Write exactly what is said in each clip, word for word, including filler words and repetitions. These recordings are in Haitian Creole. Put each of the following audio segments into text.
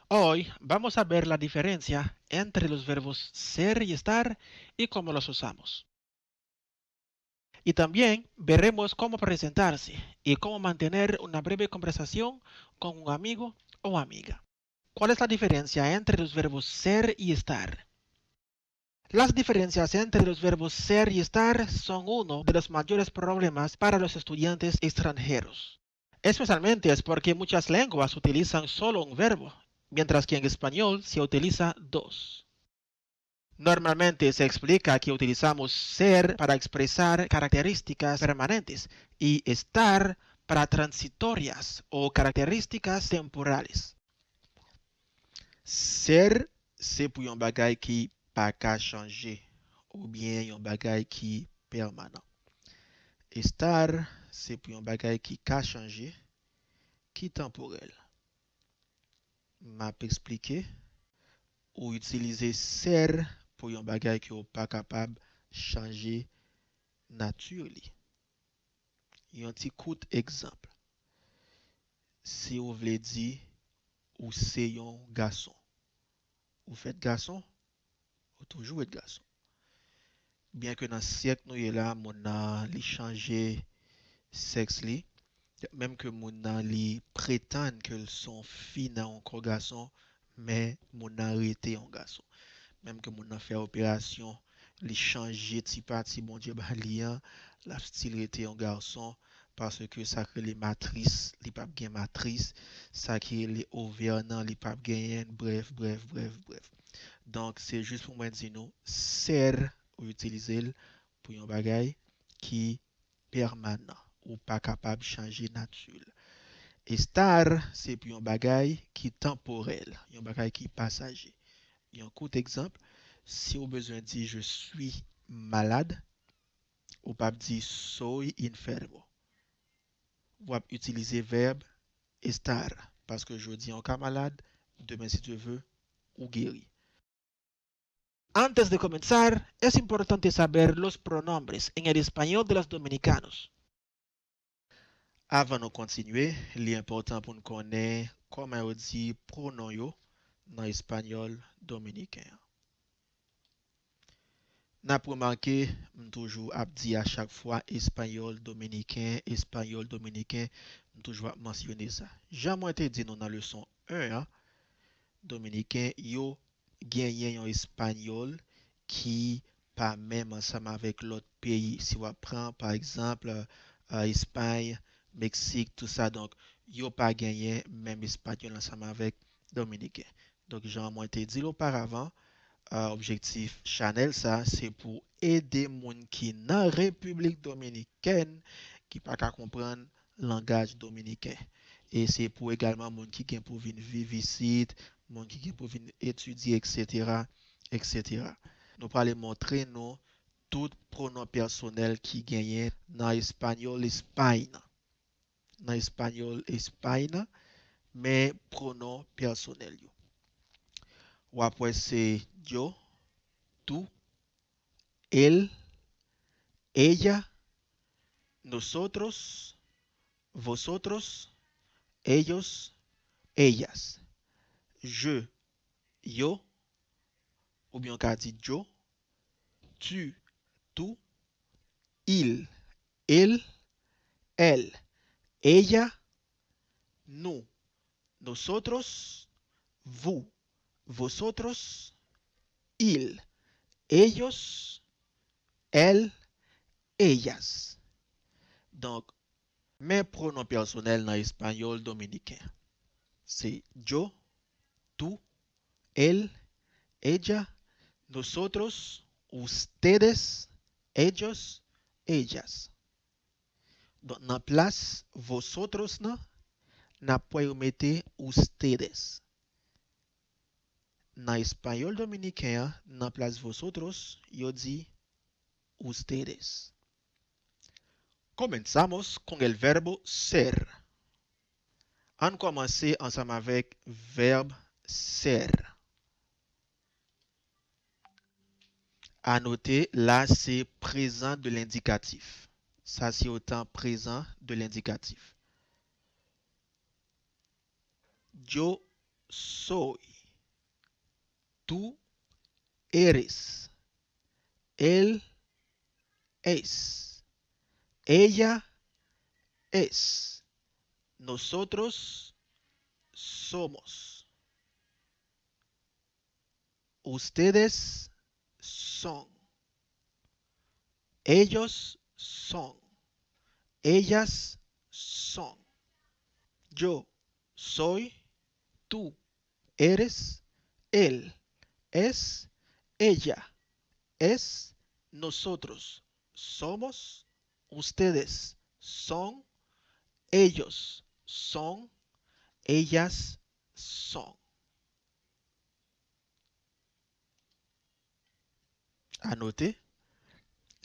Hoy vamos a ver la diferencia entre los verbos ser y estar y cómo los usamos. Y también veremos cómo presentarse y cómo mantener una breve conversación con un amigo o amiga. ¿Cuál es la diferencia entre los verbos ser y estar? Las diferencias entre los verbos ser y estar son uno de los mayores problemas para los estudiantes extranjeros. Especialmente es porque muchas lenguas utilizan solo un verbo, mientras que en español se utiliza dos. Normalmente se explica que utilizamos ser para expresar características permanentes y estar para transitorias o características temporales. Ser se pou yon bagay ki pa ka chanje oubyen yon bagay ki pèmanan. Estar se pou yon bagay ki ka chanje, ki tanporèl. M ap eksplike. Ou itilize ser pou yon bagay ke w pa kapab chanje nati li. Yon ti kout egzanp. Si w vle di ou se yon gason, ou fèt gason, ou toujou ret gason. Byen ke nan syèk nou ye la, moun nan li chanje sèks li, menm ke moun nan li pretann ke l se yon fi nan yon kò gason, men moun nan rete yon gason. Menm ke moun nan fè operasyon, li chanje ti pati Bondye ba li an, l ap still rete yon gason, paske sa k rele matris, li p ap gen matris, sa ki rele ovè nan, li p ap genyen, brèf, brèf, brèf, brèf. Donk, se jis pou mwen di nou, ser, ou itilize l pou yon bagay ki pèmanan, ou pa kapab chanje nati l. Estar, se pou yon bagay ki tanporèl, yon bagay ki pasaje. Yon kout egzanp, si w bezwen di je suis malade, ou p ap di soy enfermo. W ap itilize vèb estar, paske jodi a w ka malad, demen si Dye ve, ou geri. Antes de comenzar, es importante saber los pronombres en el español de los dominicanos. Avan nou kontinye, li enpòtan pou n konnen kòman yo di pwonon yo nan espanyòl dominiken an. N ap remake, m toujou ap di a chak fwa espanyòl dominiken, espanyòl dominiken, m toujou ap mansyone sa. Jan mwen te di nou nan leson en an, dominiken yo genyen yon espanyòl ki pa menm ansanm avèk lòt peyi. Si w ap pran, pa egzanp, Espay, Meksik, tou sa, donk, yo pa genyen menm espanyòl ansanm avèk dominiken. Donk, jan mwen te di l oparavan, objektif chanèl sa, se pou ede moun ki nan Repiblik Dominikèn ki pa ka konprann langaj dominiken. E se pou egalman moun ki gen pou vin viv isit, moun ki gen pou vin etidye, etsetera, etsetera. Nou prale montre nou tout pwonon pèsonèl ki genyen nan espanyòl Espay nan. Nan espanyòl Espay nan, men pwonon pèsonèl yo. W ap wè se yo, tú, él, ella, nosotros, vosotros, ellos, ellas. Je, yo, oubyen w ka di yo, tu, tú, il, él, elle, ella, nous, nosotros, vous, vosotros, il, ellos, él, ellas. Donk, men pwonon pèsonèl nan espanyòl dominiken. Se yo, tú, él, ella, nosotros, ustedes, ellos, ellas. Donk, nan plas vosotros nan, n ap wè yo mete ustedes. Nan espanyòl dominiken an, nan plas vosotros, yo di ustedes. Comenzamos con el verbo ser. Ann kòmanse ansanm avèk vèb ser. A note, la se prezan de lendikatif. Sa se yon tan prezan de lendikatif. Yo, soy. Tú eres. Él es. Ella es. Nosotros somos. Ustedes son. Ellos son. Ellas son. Yo soy. Tú eres. Él es. Ella es. Nosotros somos. Ustedes son. Ellos son. Ellas son. A note,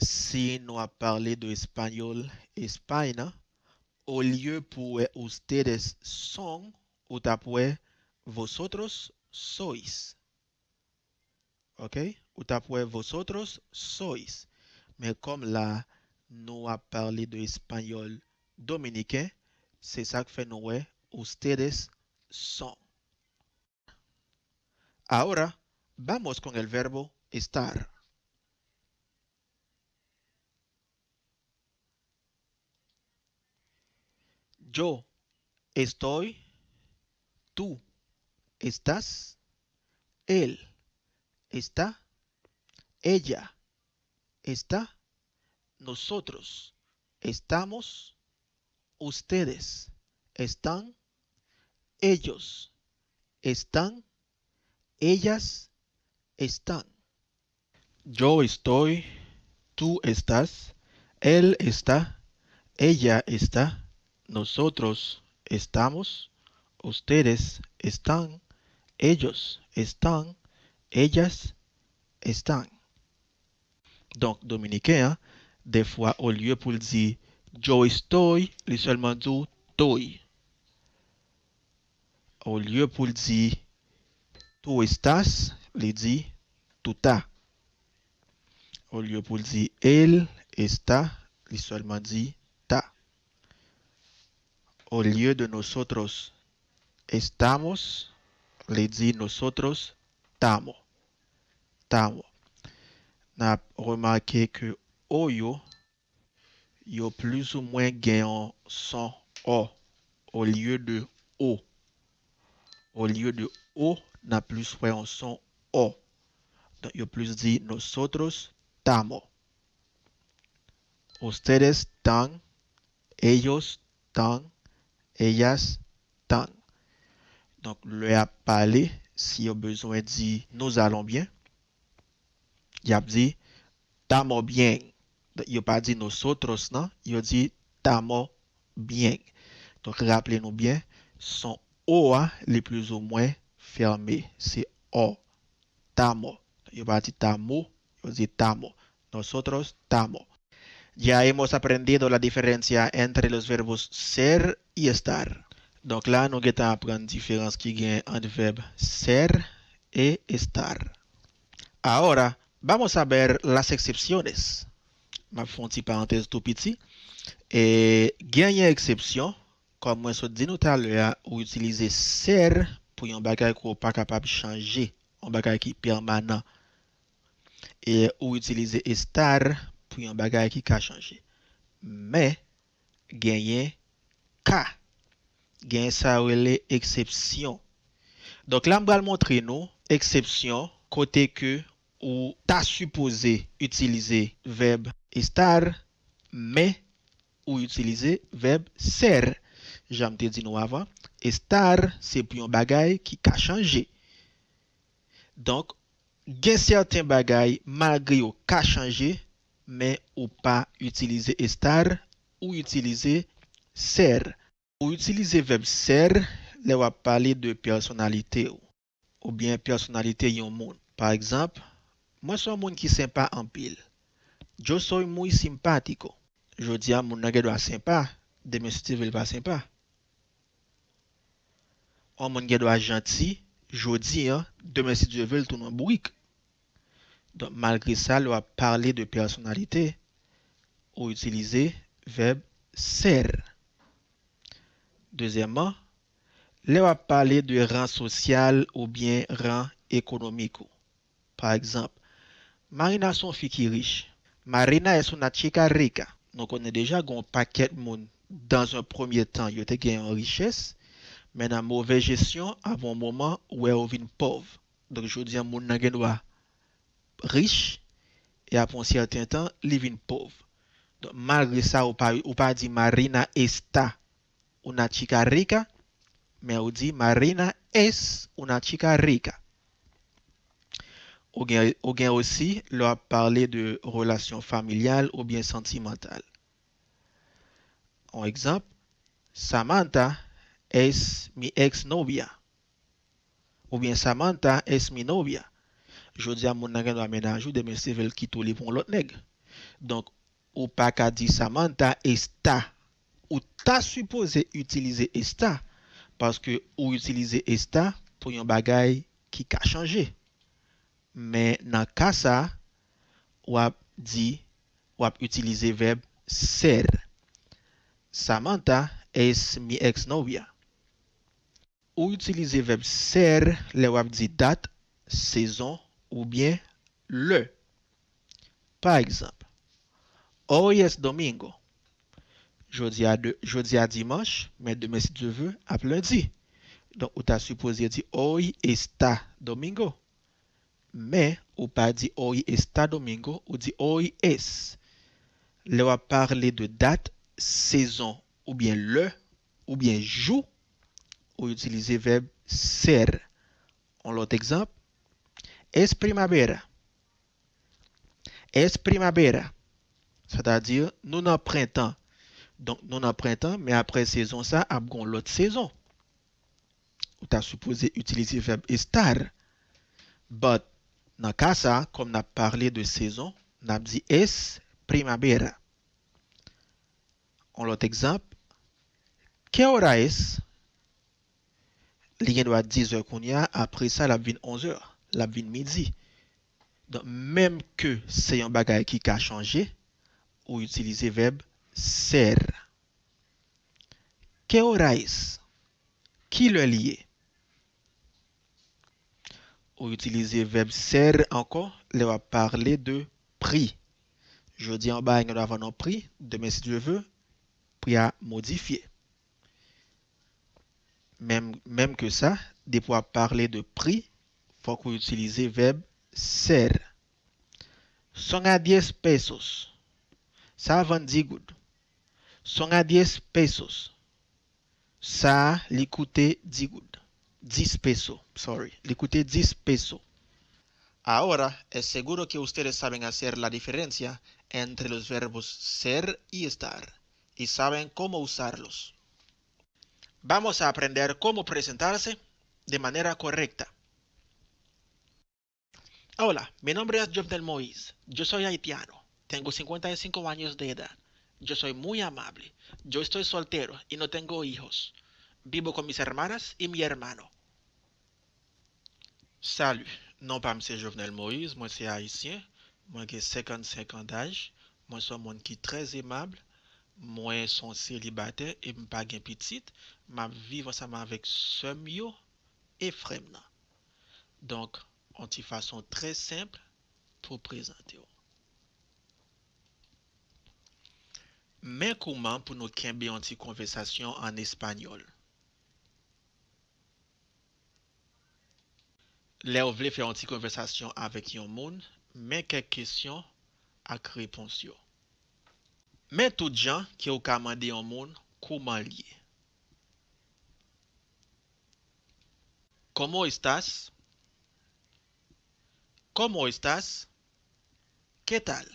si nou ap pale de espanyòl Espay nan, olye pou wè ustedes son, ou t ap wè vosotros sois. Ok? Ou t ap wè vosotros sois. Men kòm la, nou ap pale de espanyòl dominiken, se sa k fè nou wè ustedes son. Ahora vamos con el verbo estar. Yo estoy, tú estás, él está, ella está, nosotros estamos, ustedes están, ellos están, ellas están. Yo estoy, tú estás, él está, ella está, nosotros estamos, ustedes están, ellos están, ellas están. Donk, dominiken an, dèfwa, olye pou l di yo estoy, li sèlman di w toy. Olye pou l di tú estás, li di tú ta. Olye pou l di él está, li sèlman di ta. Olye de nosotros estamos, li di nosotros tamo. Tamo. N ap remake ke o yo, yo plizoumwen gen yon son o olye de o. Olye de o, n ap plis wè yon son o. Donk, yo plis di nosotros tamo. Ustedes tan, ellos tan, ellas tan. Donk, lè y ap pale, si yo bezwen di nous allons bien, y ap di tamo bien. Yo pa di nosotros, non, yo di tamo bien. Donk, raple nou byen, son o a, li plizoumwen fèmen. Se o. Tamo. Yo pa di tamo, yo di tamo. Nosotros tamo. Ya hemos aprendido la diferencia entre los verbos ser y estar. Donk la, nou gentan aprann diferans ki gen ant vèb ser e estar. Ahora, vamos a ver las excepciones. M ap fè yon ti parantèz tou piti. E, genyen eksepsyon, kòm mwen sot di nou talè a, ou itilize ser pou yon bagay ke w pa kapab chanje, yon bagay ki pèmanan. E ou itilize estar pou yon bagay ki ka chanje. Men, genyen ka. Genyen sa yo rele eksepsyon. Donk la, m pral montre nou eksepsyon kote ke ou ta sipoze itilize vèb estar, men ou itilize vèb ser. Jan m te di nou avan, estar se pou yon bagay ki ka chanje. Donk, gen sèten bagay, malgre yo ka chanje, men ou pa itilize estar, ou itilize ser. Ou itilize vèb ser lè w ap pale de pèsonalite w, oubyen pèsonalite yon moun. Pa egzanp, mwen se yon moun ki senpa anpil. Yo soy muy simpático. Jodi a, moun nan gen dwa senpa, demen si Dye vle l pa senpa. Yon moun gen dwa janti, jodi a, demen si Dye vle l tounen yon bourik. Donk, malgre sa, lè w ap pale de pèsonalite, ou itilize vèb ser. Dezyèmman, Lè w ap pale de ran sosyal oubyen ran ekonomik ou. Pa egzanp, Marina se yon fi ki rich. Marina es una chica rica. Nou konnen deja gen yon pakèt moun, dans un premier temps, yo te gen yon richès, men nan move jesyon, apre yon moman, ou wè yo vin pòv. Donk, jodi a, moun nan gen dwa rich, e apre yon sèten tan, li vin pòv. Donk, malgre sa, ou pa, ou pa di Marina está una chica rica, men ou di Marina es una chica rica. Ou gen, ou gen osi, lè w ap pale de relasyon familyal oubyen santimantal. Yon egzanp, Samantha es mi ex novia. Oubyen Samantha es mi novia. Jodi a, moun nan gen dwa mennaj ou, demen se vle l kite w, li pran yon lòt nèg. Donk, ou pa ka di Samantha está. Ou ta sipoze itilize está, paske ou itilize está pou yon bagay ki ka chanje. Men nan ka sa a, w ap di, w ap itilize vèb ser. Samantha es mi ex novia. Ou itilize vèb ser lè w ap di dat, sezon, oubyen lè. Pa egzanp, Hoy es domingo. Jodi a, de, jodi a dimanch, men demen, si Dye vle, ap lendi. Donk, ou ta sipoze di Hoy está domingo. Men, ou pa di Hoy está domingo, ou di Hoy es. Lè w ap pale de dat, sezon, oubyen lè, oubyen jou, ou itilize vèb ser. Yon lòt egzanp, es primavera. Es primavera. Sètadi, nou nan prentan. Donk, nou nan prentan, men apre sezon sa, ap gen yon lòt sezon. Ou ta sipoze itilize vèb estar. But, nan ka sa, kòm n ap pale de sezon, n ap di es primavera. Yon lòt egzanp, ¿qué hora es? Li gen dwa diz è kounye a, apre sa, l ap vin onz è, l ap vin midi. Donk, menm ke se yon bagay ki ka chanje, ou itilize vèb ser. ¿Qué hora es? Ki lè li ye? Ou itilize vèb ser ankò lè w ap pale de pri. Jodi a, yon bagay gen dwa vann yon pri, demen, si Dye vle, pri a modifye. Menm, menm ke sa, depi w ap pale de pri, fòk ou itilize vèb ser. Son a diez pesos. Sa a vann dis goud. Son a diez pesos. Sa a, li koute dis goud. Dis peso, sorry. Li koute dis peso. Ahora, es seguro que ustedes saben hacer la diferencia entre los verbos ser y estar, y saben cómo usarlos. Vamos a aprender cómo presentarse de manera correcta. Hola, mi nombre es Jovenel Moïse. Yo soy haitiano. Tengo cincuenta y cinco años de edad. Yo soy muy amable. Yo estoy soltero y no tengo hijos. Vivo con mis hermanas y mi hermano. Salut, non pa m se Jovenel Moïse, mwen se ayisyen, mwen gen senkannsenk an daj, mwen se yon moun ki trè emab, mwen se yon selibatè e m pa gen pitit, m ap viv ansanm avèk sè m yo e frè m nan. Donk, yon ti fason trè senp pou prezante w. Men kouman pou nou kenbe yon ti konvèsasyon an espanyòl. Lè w vle fè yon ti konvèsasyon avèk yon moun, men kèk kesyon ak repons yo. Men tout jan ke w ka mande yon moun kouman l ye. ¿Cómo estás? ¿Cómo estás? ¿Qué tal?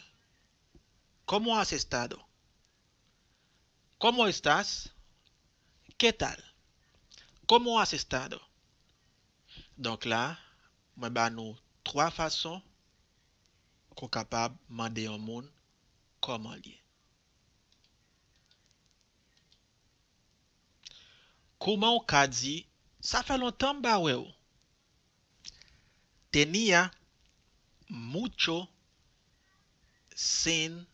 ¿Cómo has estado? ¿Cómo estás? ¿Qué tal? ¿Cómo has estado? Donk la, mwen ba nou twa fason ke w kapab mande yon moun kòman l ye. Kouman w ka di, "Sa fè lontan m pa wè w"? Tenía mucho sin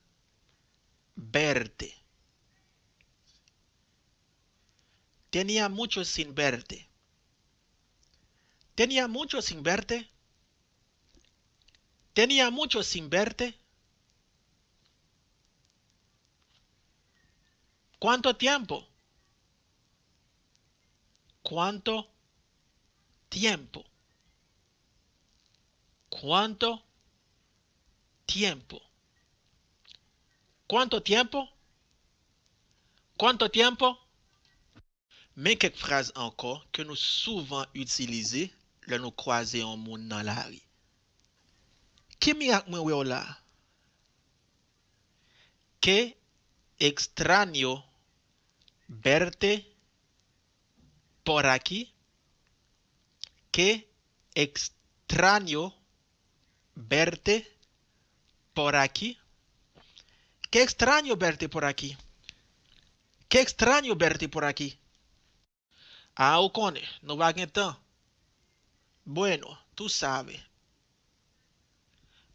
verte. Tenía mucho sin verte. Tenía mucho sin verte. Tenía mucho sin verte. ¿Cuánto tiempo? ¿Cuánto tiempo? ¿Cuánto tiempo? ¿Cuánto tiempo? ¿Cuánto tiempo? Men kèk fraz ankò ke nou souvan itilize lè nou kwaze yon moun nan lari. Ki mirak mwen wè w la? Qué extraño verte por aquí. Qué extraño verte por aquí. Qué extraño verte por aquí. Qué extraño verte por aquí. Ah, ou konnen, nou pa gen tan. Bueno, tú sabes.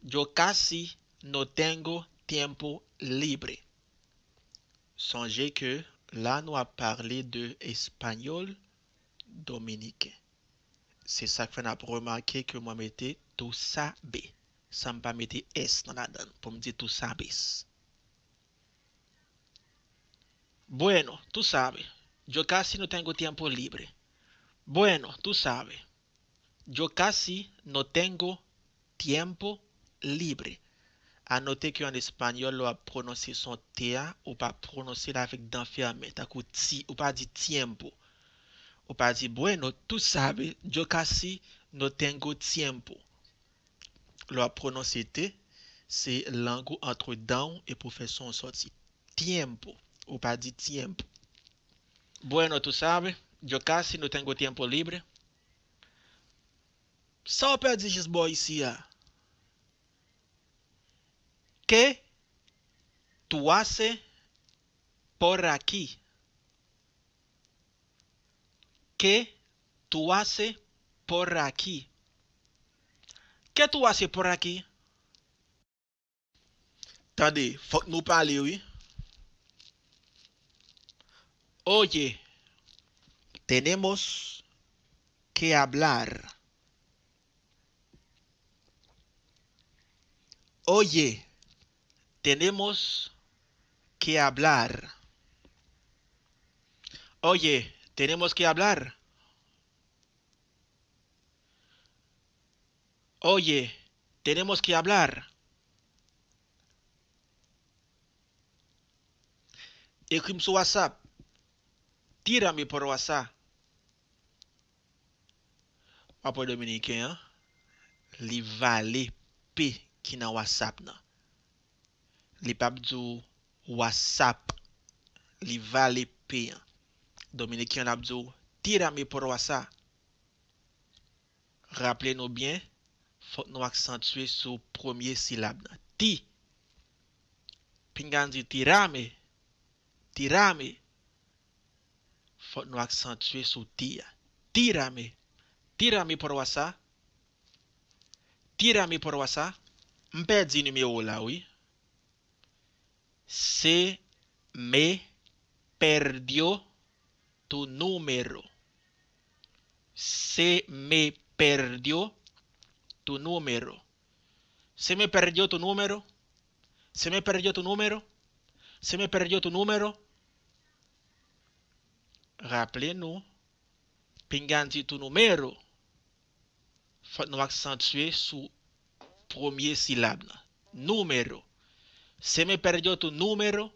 Yo casi no tengo tiempo libre. Sonje ke la nou ap pale de espanyòl dominiken. Se sa k fè n ap remake ke mwen mete tú sabes, san m pa mete s nan ladan l, pou m di tú sabes. Bueno, tú sabes. Yo casi no tengo tiempo libre. Bueno, tú sabes. Yo casi no tengo tiempo libre. A note ke an espanyòl, lè w ap pwononse son T a, ou pa pwononse l avèk dan fèmen, tankou ti, ou pa di tiempo. Ou pa di, bueno, tú sabes, yo casi no tengo tiempo. Lè w ap pwononse T, se lang ou antre dan w epi w fè son an sòti. Tiempo. Ou pa di tiempo. Bueno, tú sabes, yo casi no tengo tiempo libre. Sa w pèdi jis bò isi a? ¿Qué tú haces por aquí? ¿Qué tú haces por aquí? ¿Qué tú haces por aquí? Tande, fòk nou pale, wi. Oye, tenemos que hablar. Oye, tenemos que hablar. Oye, tenemos que hablar. Oye, tenemos que hablar. Ekri m sou WhatsApp. Tírame por WhatsApp. W ap wè dominiken an, li vale P ki nan WhatsApp nan. Li p ap di w WhatsApp. Li vale P an. Dominiken an ap di w tírame por WhatsApp. Raple nou byen, fòk nou aksantye sou premye silab nan. Ti. Pinga n di tírame. Tírame. Fòk nou aksantye sou ti a. Tírame. Tírame por WhatsApp. Tírame por WhatsApp. M pèdi nimewo w la, wi. Se me perdió tu número. Se me perdió tu número. Se me perdió tu número. Se me perdió tu número. Se me perdió tu número. Raple nou, pinga n di tu número. Fòk nou aksantye sou premye silab nan. Número. Se me perdió tu número.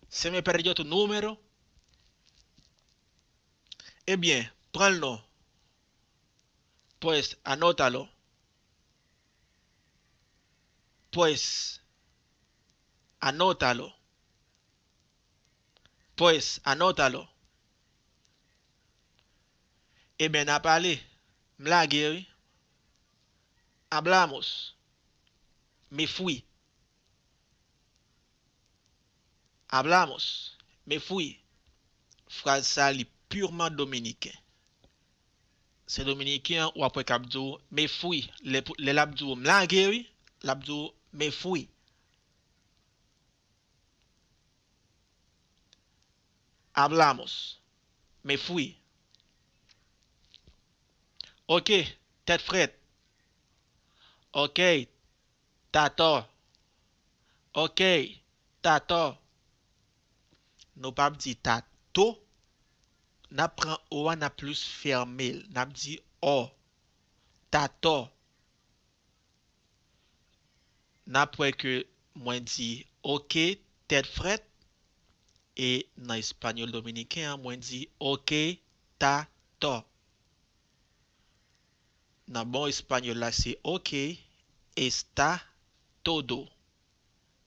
Se me perdió tu número. Ebyen, pran l non. Pues, anótalo. Pues, anótalo. Pues, anótalo. Ebyen, n a pale. M lage, wi. Hablamos. Me fui. Hablamos. Me fui. Fraz sa, li purman dominiken. Se dominiken an, w ap wè k ap di w, me fui. Lè pou, lè l ap di w, m lage, wi. L ap di w, me fui. Hablamos. Me fui. Ok, tèt frèt. Ok, tatò. Ok, tatò. Nou p ap di tato. N ap pran o a, n ap plis fèmen l. N ap di ò. Tatò. N ap wè ke mwen di ok, tèt frèt. E nan espanyòl dominiken an, mwen di ok, tatò. Nan bon espanyòl la, se ok, está todo.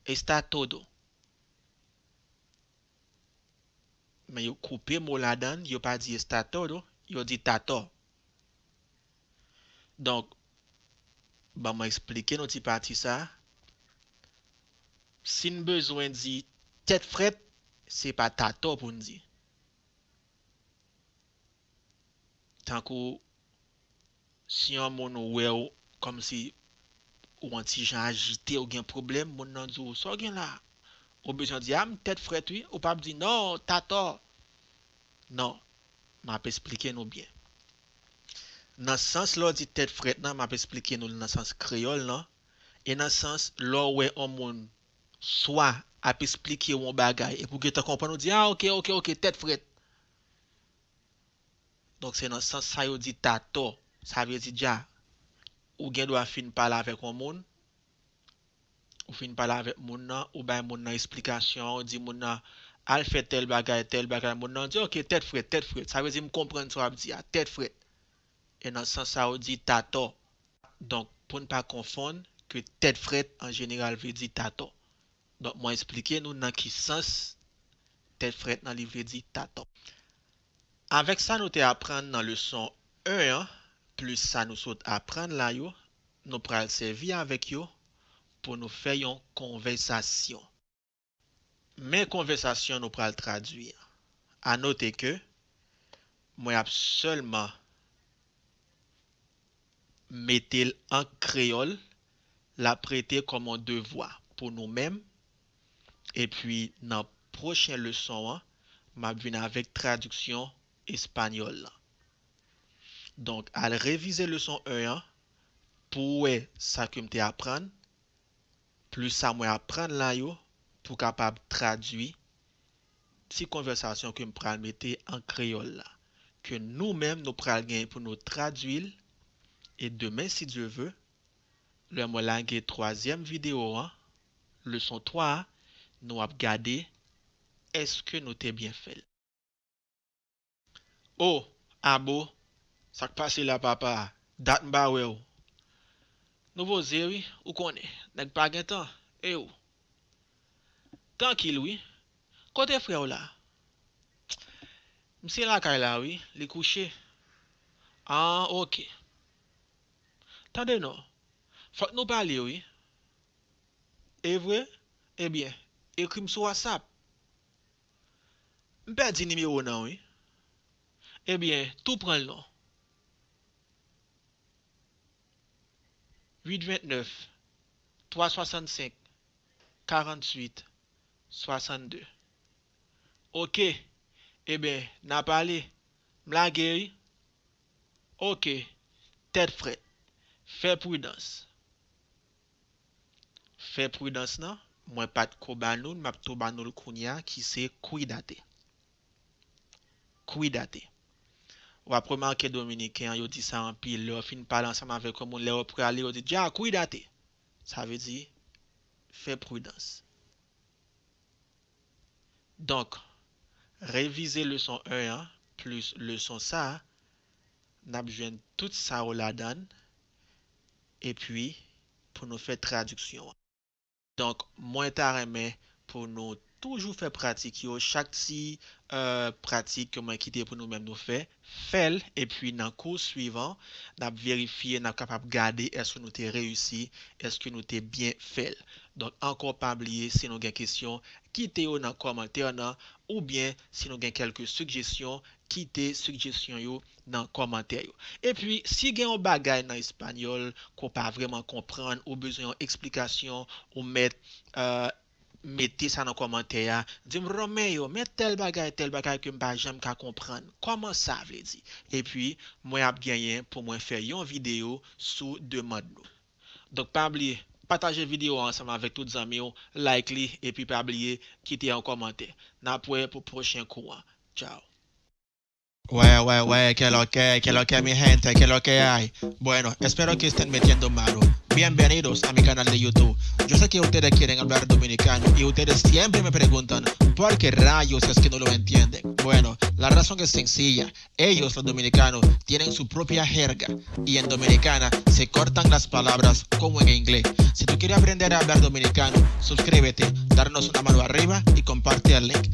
Está todo. Men yo koupe mo ladan l, yo pa di está todo, yo di tatò. Donk, ban mwen eksplike nou ti pati sa. Si n bezwen di tèt frèt, se pa tatò pou n di. Tankou si yon moun wè w kòmsi ou yon ti jan ajite, ou gen pwoblèm, moun nan di w, "Sa w gen la?" Ou bezwen di, "A, m tèt frèt wi." Ou p ap di, "Non, tatò." Non, m ap esplike nou byen. Nan sans lè w di tèt frèt nan, m ap esplike nou l nan sans kreyòl lan. E nan sans lè w wè yon moun swa ap esplike w yon bagay, epi w gentan konprann, ou di, "A, ok, ok, ok, tèt frèt." Donk, se nan sans sa yo di tatò. Sa vle di dja, ou gen dwa fin pale avèk yon moun, ou fin pale avèk moun nan, ou bay moun nan esplikasyon, ou di moun nan, "Al fè tèl bagay, tèl bagay." Moun nan di, "Ok, tèt frèt, tèt frèt." Sa vle di, "M konprann sa w ap di a, tèt frèt." E nan sans sa yo di tatò. Donk, pou n pa konfonn ke tèt frèt, an jeneral, vle di tatò. Donk, mwen esplike nou nan ki sans tèt frèt nan li vle di tatò. Avèk sa nou te aprann nan leson en an, plis sa nou sot aprann la yo, nou pral sèvi avèk yo pou nou fè yon konvèsasyon. Men konvèsasyon nou pral tradui an. A note ke mwen ap sèlman mete l an kreyòl, l ap rete kòm yon devwa pou nou menm, epi nan pwochen leson an, m ap vin avèk tradiksyon espanyòl lan. Donk, al revize leson en an pou w wè sa ke m te aprann, plis sa mwen aprann la yo, pou w kapab tradui ti konvèsasyon ke m pral mete an kreyòl la, ke nou menm nou pral gen pou nou tradui l, e demen, si Dye ve, lè mwen lage twazyèm videyo an, leson twa a, nou ap gade èske nou te byen fè l. O, Abo, sa k pase la papa? Dat m pa wè w. Nou poze wi, ou konnen, nèg pa gen tan, e ou? Trankil wi. Kote frè w la? Misye lakay la wi, li kouche. An, ok. Tande non, fòk nou pale wi. E vre? Ebyen, ekri m sou WhatsApp. M pèdi nimewo w nan wi. Ebyen, tou pran l non. Uit vennèf, twa swasannsenk, karanntuit, swasannde. Ok. Ebyen, n a pale. M lage wi. Ok. Tèt frèt. Fè pridans. Fè pridans nan, mwen pa t ko ba nou l, m ap tou ba nou l kounye a, ki se kwidate. Kwidate. W ap remake dominiken an, yo di sa anpil. Lè yo fin pale ansanm avèk yon moun, lè yo prale, yo di, "Dja, kwidate." Sa vle di, fè pridans. Donk, revize leson en an, plis leson sa a, n ap jwenn tout sa yo ladan l, epi pou nou fè tradiksyon an. Donk, mwen ta renmen pou nou toujou fè pratik yo, chak ti, euh, pratik ke mwen kite pou nou menm nou fè, fè l, epi nan kou swivan, n ap verifye, n ap kapab gade èske nou te reyisi, èske nou te byen fè l. Donk, ankò pa bliye, si nou gen kesyon, kite yo nan kòmantè nan, oubyen si nou gen kèlke sigjesyon, kite sigjesyon yo nan kòmantè yo. Epi, si gen yon bagay nan espanyòl ke w pa vrèman konprann, ou bezwen yon eksplikasyon, ou mèt, euh, Mete sa nan kòmantè a. Di m, Romeo, men tèl bagay, tèl bagay ke m pa janm ka konprann. Kòman sa vle di? Epi, mwen ap genyen pou mwen fè yon videyo sou demann nou. Donk, pa bliye, pataje videyo a ansanm avèk tout zanmi w, like li, epi pa bliye kite yon kòmantè. N ap wè pou pwochen kou an. Tchao. Wè, wè, wè, qué lo que, qué lo que, mi gente, qué lo que hay. Bueno, espero que estén metiendo mano. Bienvenidos a mi canal de YouTube. Yo sé que ustedes quieren hablar dominicano y ustedes siempre me preguntan por qué rayos es que no lo entienden. Bueno, la razón es sencilla. Ellos, los dominicanos, tienen su propia jerga y en Dominicana se cortan las palabras como en inglés. Si tú quieres aprender a hablar dominicano, suscríbete, darnos una mano arriba y comparte el link.